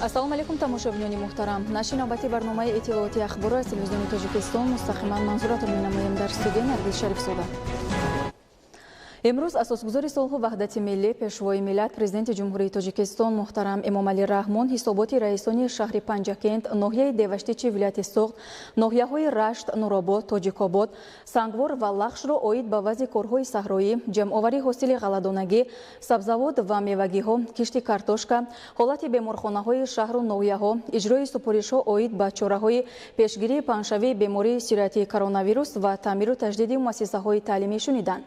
Ассалому алайкум, тамошобинони муҳтарам. Нашри навбати барномаи иттилооти «Ахборро» аз Телевизиони Тоҷикистон мустақиман манзуратон менамоем. Дар студия Наргиз Шарифзода. Имрӯз асосгузори сулҳу ваҳдати миллӣ, Пешвои миллат, Президенти Ҷумҳурии Тоҷикистон муҳтарам Эмомалӣ Раҳмон ҳисоботи раисони шаҳри Панҷакент, ноҳияи Деваштичи вилояти Суғд, ноҳияҳои Рашт, Нуробод, Тоҷикобод, Сангвор ва Лахшро оид ба вазъи корҳои саҳроӣ, ҷамъоварии ҳосили ғалладонагӣ, сабзавот ва мевагиҳо, кишти картошка, ҳолати беморхонаҳои шаҳру ноҳияҳо, иҷрои супоришҳо оид ба чораҳои пешгирии паҳншавии бемории сироятии коронавирус ва таъмиру таҷдиди муассисаҳои таълимӣ шуниданд.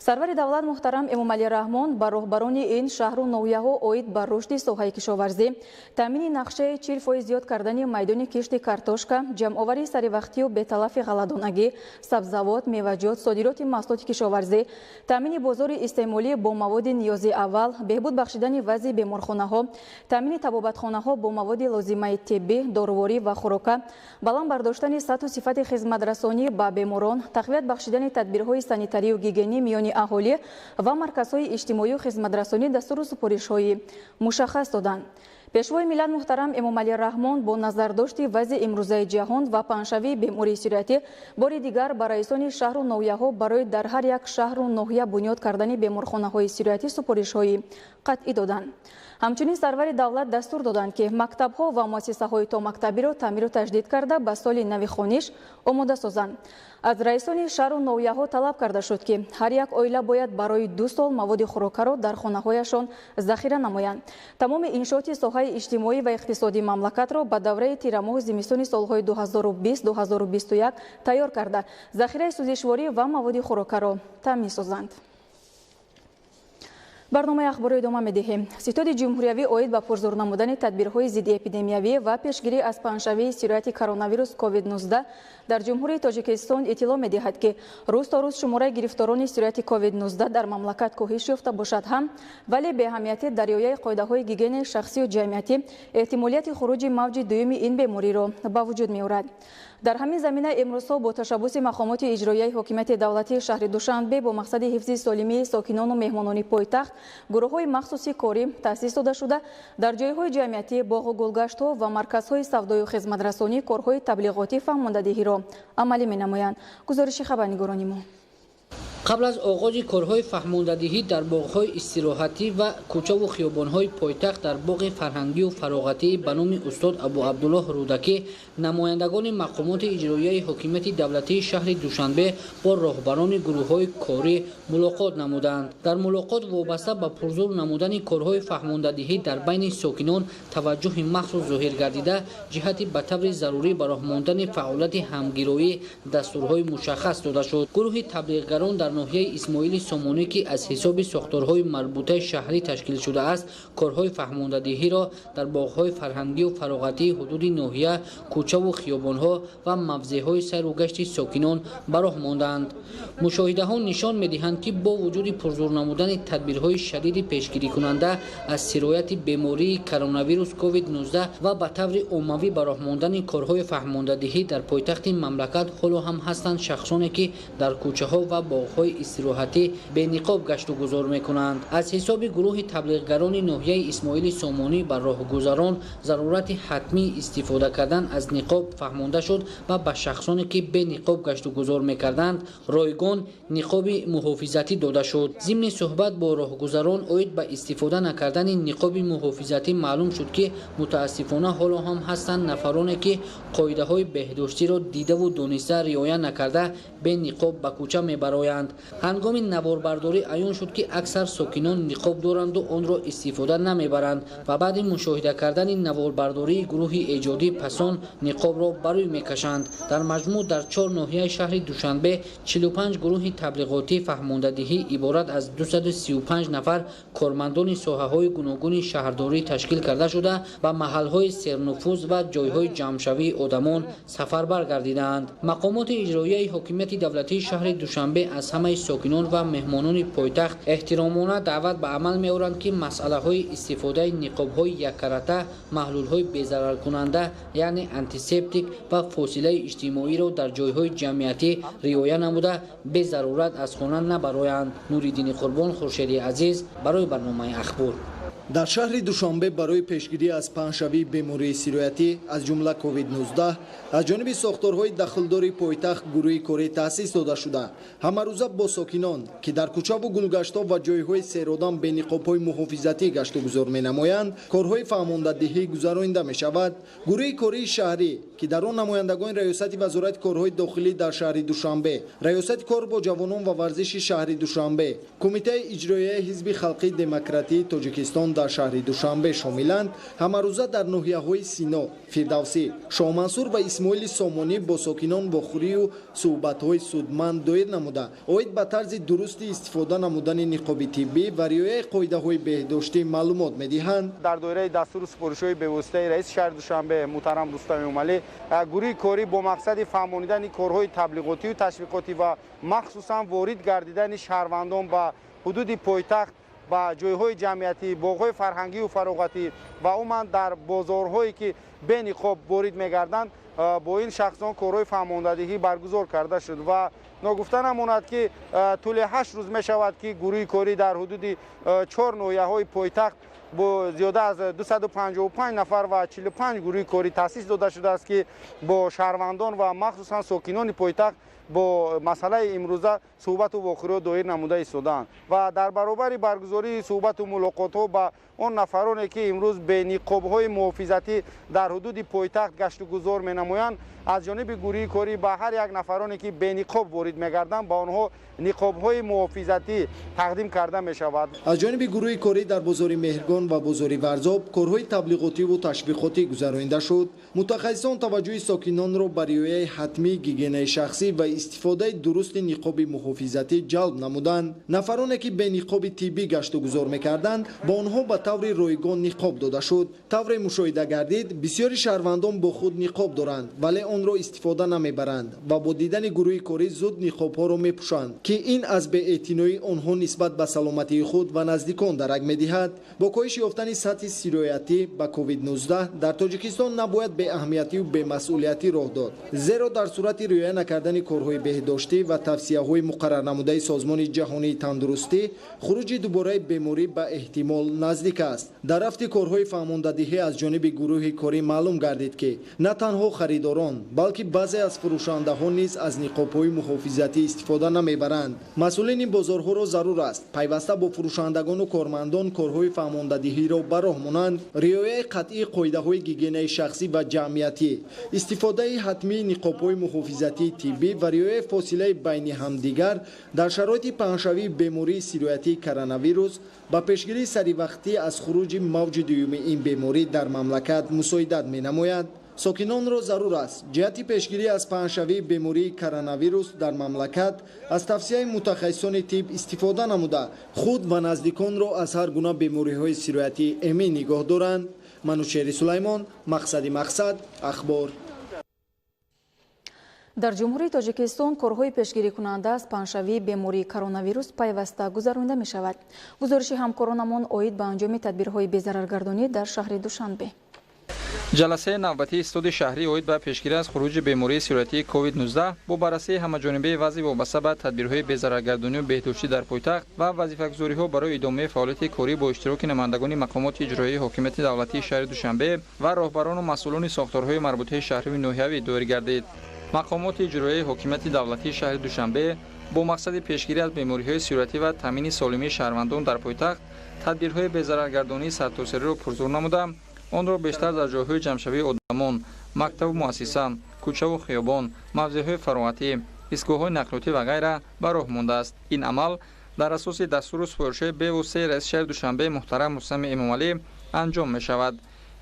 Сарвари давлат муҳтарам Эмомалӣ Раҳмон ба роҳбарони ин шаҳру ноҳияҳо оид ба рушди соҳаи кишоварзӣ, таъмини нақшаи 40% зиёд кардани майдони кишти картошка, ҷамъоварии саривақтию беталафи ғалладонагӣ, сабзавот, меваҷот, содироти маҳсулоти кишоварзӣ, таъмини бозори истеъмолӣ бо маводи ниёзи аввал, беҳбуд бахшидани вазъи беморхонаҳо, таъмини табобатхонаҳо бо маводи лозимаи тиббӣ, доруворӣ ва хӯрока, баланд бардоштани сатҳу сифати хизматрасонӣ ба беморон, тақвият бахшидани тадбирҳои санитарию гигиенӣ миёни аҳолӣ ва марказҳои иҷтимоию хизматрасонӣ дастуру супоришҳои мушаххас доданд. Пешвои миллат муҳтарам Эмомалӣ Раҳмон бо назардошти вазъи имрӯзаи ҷаҳон ва паҳншавии бемории сироятӣ бори дигар ба раисони шаҳру ноҳияҳо барои дар ҳар як шаҳру ноҳия бунёд кардани беморхонаҳои сироятӣ супоришҳои қатъӣ доданд. Ҳамчунин сарвари давлат дастур доданд, ки мактабҳо ва муассисаҳои томактабиро таъмиру таҷдид карда, ба соли нави хониш омода созанд. Аз раисони шаҳру ноҳияҳо талаб карда шуд, ки ҳар як оила бояд барои 2 сол маводи хӯрокаро дар хонаҳояшон захира намоянд. Тамоми иншооти соҳаи иҷтимоӣ ва иқтисодии мамлакатро ба давраи тирамоҳу зимистони солҳои 2020-2021 тайёр карда, захираи сӯзишворӣ ва маводи хӯрокаро таъмин созанд. Барномаи «Ахборро» идома медиҳем. Ситоди ҷумҳуриявӣ оид ба пурзур намудани тадбирҳои зидди эпидемиявӣ ва пешгирӣ аз паҳншавии сирояти коронавирус COVID-19 дар Ҷумҳурии Тоҷикистон иттилоъ медиҳад, ки рӯз то рӯз шумораи гирифторони сирояти COVID-19 дар мамлакат коҳиш ёфта бошад ҳам, вале беаҳамиятӣ дар риояи қоидаҳои гигиенаи шахсию ҷамъиятӣ эҳтимолияти хуруҷи мавҷи дуюми ин бемориро ба вуҷуд меорад. Дар ҳамин замина имрӯзҳо бо ташаббуси мақомоти иҷроияи ҳокимияти давлатии шаҳри Душанбе бо мақсади ҳифзи солимии сокинону меҳмонони пойтахт гурӯҳҳои махсуси корӣ таъсис дода шуда, дар ҷойҳои ҷамъиятӣ, боғу гулгаштҳо ва марказҳои савдою хизматрасонӣ корҳои таблиғотӣ, фаҳмондадиҳиро амалӣ менамоянд. Гузориши хабарнигорони мо. Қабл аз оғози корҳои фаҳмондадиҳӣ дар боғҳои истироҳатӣ ва кӯчаву хиёбонҳои пойтахт, дар боғи фарҳангию фароғатии ба номи устод Абу Абдуллоҳ Рӯдакӣ намояндагони мақомоти иҷроияи ҳокимияти давлатии шаҳри Душанбе бо роҳбарони гурӯҳҳои корӣ мулоқот намуданд. Дар мулоқот вобаста ба пурзур намудани корҳои фаҳмондадиҳӣ дар байни сокинон таваҷҷӯҳи махсус зоҳир гардида, ҷиҳати ба таври зарурӣ ба роҳ мондани фаъолияти ҳамгироӣ дастурҳои мушаххас дода шуд. Гурӯҳи таблиғгарон дар ноҳияи Исмоили Сомонӣ, ки аз ҳисоби сохторҳои марбутаи шаҳрӣ ташкил шудааст, корҳои фаҳмондадиҳиро дар боғҳои фарҳангию фароғатии ҳудуди ноҳия, кӯчаву хиёбонҳо ва мавзеъҳои сайру гашти сокинон ба роҳ мондаанд. Мушоҳидаҳо нишон медиҳанд, ки бо вуҷуди пурзур намудани тадбирҳои шадиди пешгирикунанда аз сирояти бемории коронавирус COVID-19 ва ба таври оммавӣ ба роҳ мондани корҳои фаҳмондадиҳӣ, дар пойтахти мамлакат ҳоло ҳам ҳастанд шахсоне, ки дар кӯчаҳо ва боғҳои истироҳатӣ бениқоб гаштугузор мекунанд. Аз ҳисоби гурӯҳи таблиғгарони ноҳияи Исмоили Сомонӣ ба роҳгузарон зарурати ҳатмии истифода кардан аз ниқоб фаҳмонда шуд ва ба шахсоне, ки бениқоб гаштугузор мекарданд, ройгон ниқоби муҳофизатӣ дода шуд. Зимни суҳбат бо роҳгузарон оид ба истифода накардани ниқоби муҳофизатӣ маълум шуд, ки мутаассифона ҳоло ҳам ҳастанд нафароне, ки қоидаҳои беҳдоштиро дидаву дониста риоя накарда, бениқоб ба кӯча мебароянд. Ҳангоми наворбардорӣ аён шуд, ки аксар сокинон ниқоб доранду онро истифода намебаранд ва баъди мушоҳида кардани наворбардории гурӯҳи эҷодӣ пасон ниқобро ба рӯй мекашанд. Дар маҷмӯъ дар чор ноҳияи шаҳри Душанбе 45 гурӯҳи таблиғотӣ фаҳмондадиҳӣ иборат аз 235 нафар кормандони соҳаҳои гуногуни шаҳрдорӣ ташкил карда шуда, ба маҳалҳои сернуфуз ва ҷойҳои ҷамъшавии одамон сафарбар гардидаанд. Мақомоти иҷроияи ҳокимияти давлатии шаҳри Душанбе аз ҳамаи сокинон ва меҳмонони пойтахт эҳтиромона даъват ба амал меоранд, ки масъалаҳои истифодаи ниқобҳои яккарата, маҳлулҳои безараркунанда, яъне антисептик ва фосилаи иҷтимоиро дар ҷойҳои ҷамъиятӣ риоя намуда, безарурат аз хона набароянд. Нуриддини Қурбон, Хуршеди Азиз барои барномаи «Ахбор». Дар шаҳри Душанбе барои пешгирӣ аз паҳншавии бемории сироятӣ, аз ҷумла COVID-19, аз ҷониби сохторҳои дахлдори пойтахт гурӯҳи корӣ таъсис дода шуда, ҳамарӯза бо сокинон, ки дар кӯчаву гулгаштҳо ва ҷойҳои серодам бе ниқобҳои муҳофизатӣ гаштугузор менамоянд, корҳои фаҳмондадиҳӣ гузаронида мешавад. Гурӯҳи кории шаҳрӣ, ки дар он намояндагони Раёсати Вазорати корҳои дохилӣ дар шаҳри Душанбе, Раёсати кор бо ҷавонон ва варзиши шаҳри Душанбе, Кумитаи иҷроияи Ҳизби халқии демократии Тоҷикистон дар шаҳри Душанбе шомиланд, ҳамарӯза дар ноҳияҳои Сино, Фирдавсӣ, Шоҳмансур ва Исмоили Сомонӣ бо сокинон вохӯрию суҳбатҳои судманд доир намуда, оид ба тарзи дурусти истифода намудани ниқоби тиббӣ ва риояи қоидаҳои беҳдоштӣ маълумот медиҳанд. Дар доираи дастуру супоришҳои бевоситаи раиси шаҳри Душанбе муҳтарам Рустам Эмомалӣ, гурӯҳи корӣ бо мақсади фаҳмонидани корҳои таблиғотию ташвиқотӣ ва махсусан ворид гардидани шаҳрвандон ба ҳудуди пойтахт, ба ҷойҳои ҷамъиятӣ, боғҳои фарҳангию фароғатӣ ва умуман дар бозорҳое ки бе ниқоб ворид мегарданд, бо ин шахсон корҳои фаҳмондадиҳӣ баргузор карда шуд. Ва ногуфта намонад, ки тӯли 8 рӯз мешавад, ки гурӯҳи корӣ дар ҳудуди 4 ноҳияҳои пойтахт бо зиёда аз 255 нафар ва 45 гурӯҳи корӣ таъсис дода шудааст, ки бо шаҳрвандон ва махсусан сокинони пойтахт бо масъалаи имрӯза суҳбату вохӯриҳо доир намуда истодаанд. Ва дар баробари баргузории суҳбату мулоқотҳо ба он нафароне, ки имрӯз бе ниқобҳои муҳофизатӣ дар ҳудуди пойтахт гаштугузор менамоянд, аз ҷониби гурӯҳи корӣ ба ҳар як нафароне, ки бе ниқоб ворид мегарданд, ба онҳо ниқобҳои муҳофизатӣ тақдим карда мешавад. Аз ҷониби гурӯҳи корӣ дар бозори Меҳргон ва бозори Варзоб корҳои таблиғотиву ташвиқотӣ гузаронида шуд. Мутахассисон таваҷҷӯҳи сокинонро ба риояи ҳатмии гигиенаи шахсӣ ва истифодаи дурусти ниқоби муҳофизатӣ ҷалб намуданд. Нафароне, ки бе ниқоби тиббӣ гаштугузор мекарданд, ба онҳо ба таври ройгон ниқоб дода шуд. Тавре мушоҳида гардид, бисёри шаҳрвандон бо худ ниқоб доранд, вале онро истифода намебаранд ва бо дидани гурӯҳи корӣ зуд ниқобҳоро мепӯшанд, ки ин аз беэътиноии онҳо нисбат ба саломатии худ ва наздикон дарак медиҳад. Бо коҳиш ёфтани сатҳи сироятӣ ба COVID-19 дар Тоҷикистон набояд беаҳамиятию бемасъулиятӣ роҳ дод, зеро дар сурати риоя накардани корҳои беҳдоштӣ ва тавсияҳои муқаррарнамудаи Созмони ҷаҳонии тандурустӣ, хуруҷи дубораи беморӣ ба эҳтимол наздик аст. Дар рафти корҳои фаҳмондадиҳӣ аз ҷониби гурӯҳи корӣ маълум гардид, ки на танҳо харидорон, балки баъзе аз фурӯшандаҳо низ аз ниқобҳои муҳофизатӣ истифода намебаранд. Масъулини бозорҳоро зарур аст пайваста бо фурӯшандагону кормандон корҳои фаҳмондадиҳиро ба роҳ монанд, риояи қатъии қоидаҳои гигиенаи шахсӣ ва ҷамъиятӣ, истифодаи ҳатмии ниқобҳои муҳофизатии тиббӣ ва риояи фосилаи байни ҳамдигар дар шароити паҳншавии бемории сироятии коронавирус ба пешгирии саривақтӣ аз хуруҷи мавҷи дуюми ин беморӣ дар мамлакат мусоидат менамояд. Сокинонро зарур аст ҷиҳати пешгирӣ аз паҳншавии бемории коронавирус дар мамлакат аз тавсияи мутахассисони тиб истифода намуда, худ ва наздиконро аз ҳар гуна бемориҳои сироятӣ эмин нигоҳ доранд. Манучери Сулаймон, Мақсади Мақсад, Ахбор. Дар Ҷумҳурии Тоҷикистон корҳои пешгирикунанда аз паҳншавии бемории коронавирус пайваста гузаронида мешавад. Гузориши ҳамкоронамон оид ба анҷоми тадбирҳои безараргардонӣ дар шаҳри Душанбе. Ҷаласаи навбатии истоди шаҳрӣ оид ба пешгирӣ аз хуруҷи бемории сироятии COVID-19 бо баррасии ҳамаҷонибаи вазъи вобаста ба тадбирҳои безараргардонию беҳдоштӣ дар пойтахт ва вазифагузориҳо барои идомаи фаъолияти корӣ бо иштироки намояндагони мақомоти иҷроияи ҳокимияти давлатии шаҳри Душанбе ва роҳбарону масъулони сохторҳои марбутаи шаҳриву ноҳиявӣ доир гардид. Мақомоти иҷроияи ҳокимияти давлатии шаҳри Душанбе бо мақсади пешгирӣ аз бемориҳои сироятӣ ва таъмини солимии шаҳрвандон дар пойтахт тадбирҳои безараргардонии сартосариро пурзур намуда, онро бештар дар ҷойҳои ҷамъшавии одамон, мактабу муассиса, кӯчаву хиёбон, мавзеъҳои фароғатӣ, истгоҳҳои нақлиётӣ ва ғайра ба роҳ мондааст. Ин амал дар асоси дастуру супоришҳои бевоситаи раиси шаҳри Душанбе муҳтарам Рустами Эмомалӣ анҷом мешавад.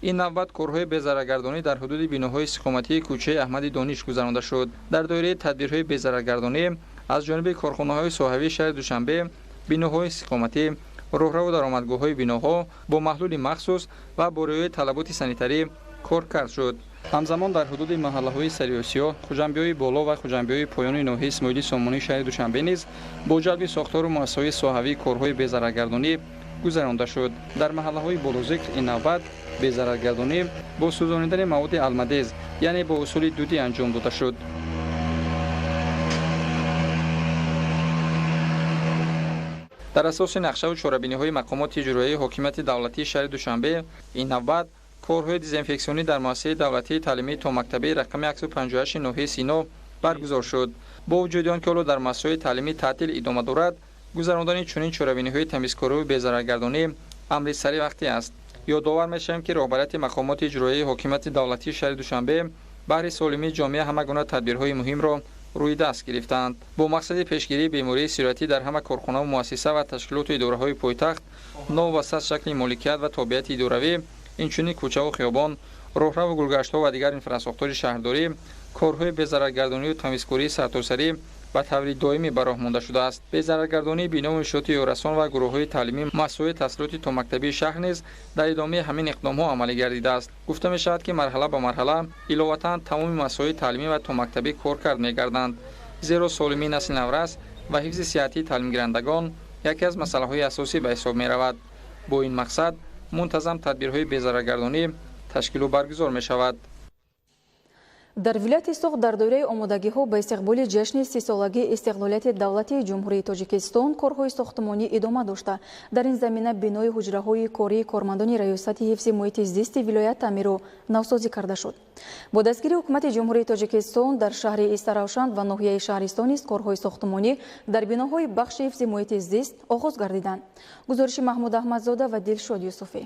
Ин навбат корҳои безараргардонӣ дар ҳудуди биноҳои истиқоматии кӯчаи Аҳмади Дониш гузаронда шуд. Дар доираи тадбирҳои безараргардонӣ аз ҷониби корхонаҳои соҳавии шаҳри Душанбе, биноҳои истиқоматӣ, роҳраву даромадгоҳҳои биноҳо бо маҳлули махсус ва бо риояи талаботи санитарӣ кор кард шуд. Ҳамзамон дар ҳудуди маҳаллаҳои Сариосиё, Хуҷамбиёи боло ва Хуҷамбиёи поёни ноҳияи Исмоили Сомонии шаҳри Душанбе низ бо ҷалби сохтору муассисаҳои соҳавӣ корҳои безараргардонӣ гузаронда шуд. Дар маҳаллаҳои болозикр ин навбат безараргардонӣ бо сӯзонидани маводи алмадез, яъне бо усули дудӣ анҷом дода шуд. Дар асоси нақшаву чорабиниҳои мақомоти иҷроияи ҳокимияти давлатии шаҳри Душанбе, ин навбат корҳои дезинфексионӣ дар муассисаи давлатии таълимии томактабии рақами 158 ноҳияи Сино баргузор шуд. Бо вуҷуди он ки ҳоло дар муассисаҳои таълимӣ таътил идома дорад, гузарондани чунин чорабиниҳои тамизкориву безараргардонӣ амри саривақтӣ аст. Ёдовар мешавем, ки роҳбарияти мақомоти иҷроияи ҳокимияти давлатии шаҳри Душанбе баҳри солимии ҷомеа ҳама гуна тадбирҳои муҳимро рӯи даст гирифтаанд. Бо мақсади пешгирии бемории сироятӣ дар ҳама корхонаву муассиса ва ташкилоту идораҳои пойтахт новобаста аз шакли моликият ва тобеияти идоравӣ, инчунин кӯчаву хиёбон, роҳраву гулгаштҳо ва дигар инфрасохтори шаҳрдорӣ корҳои безараргардонию тамизкории сартосарӣ ба таври доимӣ ба роҳ монда шудааст. Безараргардонии биному иншооти ёрасон ва гурӯҳҳои таълимӣ, муассисаҳои таҳсилоти томактабии шаҳр низ дар идомаи ҳамин иқдомҳо амалӣ гардидааст. Гуфта мешавад, ки марҳала ба марҳала иловатан тамоми муассисаҳои таълимӣ ва томактабӣ коркард мегарданд, зеро солимии насли наврас ва ҳифзи сиҳатии таълимгирандагон яке аз масъалаҳои асосӣ ба ҳисоб меравад. Бо ин мақсад мунтазам тадбирҳои безараргардонӣ ташкилу баргузор мешавад. Дар вилояти Суғд дар доираи омодагиҳо ба истиқболи ҷашни 30-солагии истиқлолияти давлатии Ҷумҳурии Тоҷикистон корҳои сохтмонӣ идома дошта. Дар ин замина бинои ҳуҷраҳои кории кормандони Раёсати ҳифзи муҳити зисти вилоят таъмиру навсозӣ карда шуд. Бо дастгирии ҳукумати Ҷумҳурии Тоҷикистон дар шаҳри Истаравшан ва ноҳияи Шаҳристон низ корҳои сохтмонӣ дар биноҳои бахши ҳифзи муҳити зист оғоз гардиданд. Гузориши Маҳмуд Аҳмадзода ва Дилшод Юсуфӣ.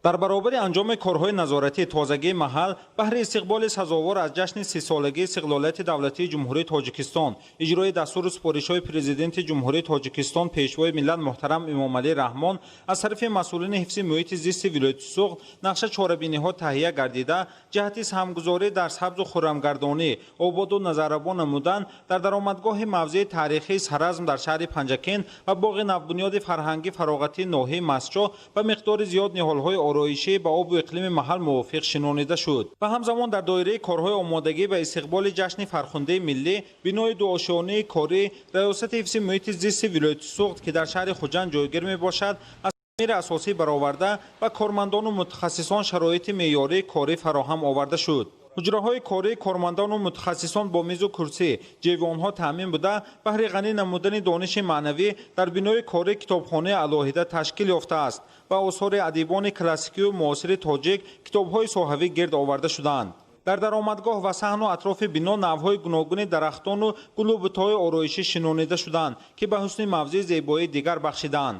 Дар баробари анҷоми корҳои назоратии тозагии маҳал баҳри истиқболи сазовор аз ҷашни 30-солагии истиқлолияти давлатии Ҷумҳурии Тоҷикистон, иҷрои дастуру супоришҳои Президенти Ҷумҳурии Тоҷикистон, Пешвои миллат муҳтарам Эмомалӣ Раҳмон аз тарафи масъулини ҳифзи муҳити зисти вилояти Суғд нақша чорабиниҳо таҳия гардида, ҷиҳати саҳмгузорӣ дар сабзу хуррамгардонӣ, ободу назаррабо намудан дар даромадгоҳи мавзеи таърихии Саразм дар шаҳри Панҷакент ва боғи навбунёди фарҳангӣ фароғатии ноҳияи Мастчоҳ ба миқдори зиёд ниҳолҳои ороишӣ ба обу иқлими маҳал мувофиқ шинонида шуд. Ва ҳамзамон дар доираи корҳои омодагӣ ба истиқболи ҷашни фархундаи миллӣ бинои дуошёнаи корӣ Раёсати ҳифзи муҳити зисти вилояти Суғд, ки дар шаҳри Хуҷанд ҷойгир мебошад, аз таъмири асосӣ бароварда ба кормандону мутахассисон шароити меъёрии корӣ фароҳам оварда шуд. Ҳуҷраҳои кории кормандону мутахассисон бо мизу курсӣ, ҷевонҳо таъмин буда, баҳри ғанӣ намудани дониши маънавӣ дар бинои корӣ китобхонаи алоҳида ташкил ёфтааст ва осори адибони классикию муосири тоҷик, китобҳои соҳавӣ гирд оварда шудаанд. Дар даромадгоҳ ва саҳну атрофи бино навъҳои гуногуни дарахтону гулу бутҳои ороишӣ шинонида шуданд, ки ба ҳусни мавзеъ зебоии дигар бахшидаанд.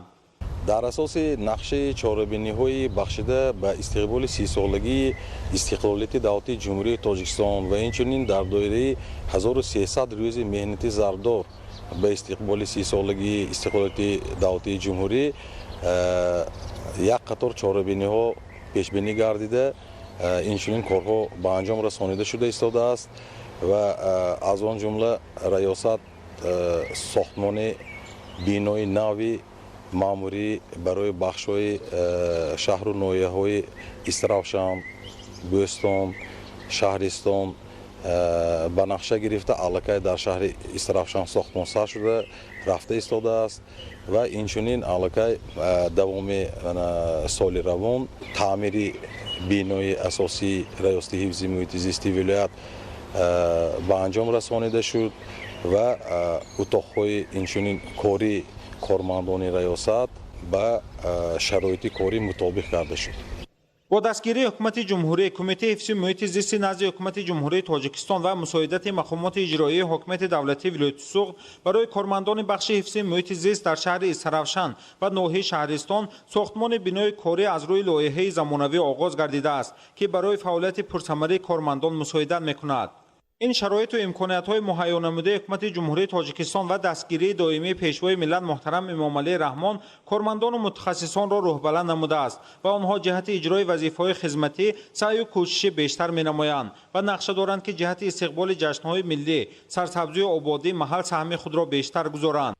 Дар асоси нақшаи чорабиниҳои бахшида ба истиқболи 30-солагии истиқлолияти давлатии Ҷумҳурии Тоҷикистон ва инчунин дар доираи 1300 рӯзи меҳнати зарбдор ба истиқболи 30-солагии истиқлолияти давлатии ҷумҳурӣ як қатор чорабиниҳо пешбинӣ гардида, инчунин корҳо ба анҷом расонида шуда истодааст ва аз он ҷумла раёсат сохтмони бинои нави маъмурӣ барои бахшҳои шаҳру ноҳияҳои Истаравшан, Бӯстон, Шаҳристон ба нақша гирифта, аллакай дар шаҳри Истаравшан сохтмон сар шуда рафта истодааст ва инчунин аллакай давоми соли равон таъмири бинои асосии Раёсати ҳифзи муҳити зисти вилоят ба анҷом расонида шуд ва утоқҳои инчунин корӣ кормандони раёсат ба шароити корӣ мутобиқ карда шуд. Бо дастгирии ҳукумати ҷумҳурӣ, Кумитаи ҳифзи муҳити зисти назди ҳукумати Ҷумҳурии Тоҷикистон ва мусоидати мақомоти иҷроии ҳокимияти давлатии вилояти Суғд барои кормандони бахши ҳифзи муҳити зист дар шаҳри Истаравшан ва ноҳияи Шаҳристон сохтмони бинои корӣ аз рӯи лоиҳаи замонавӣ оғоз гардидааст, ки барои фаъолияти пурсамарии кормандон мусоидат мекунад. Ин шароиту имкониятҳои муҳайё намудаи ҳукумати Ҷумҳурии Тоҷикистон ва дастгирии доимии Пешвои миллат муҳтарам Эмомалӣ Раҳмон кормандону мутахассисонро рӯҳбаланд намудааст ва онҳо ҷиҳати иҷрои вазифаҳои хизматӣ саъю кӯшиши бештар менамоянд ва нақша доранд, ки ҷиҳати истиқболи ҷашнҳои миллӣ, сарсабзию ободии маҳал саҳми худро бештар гузоранд.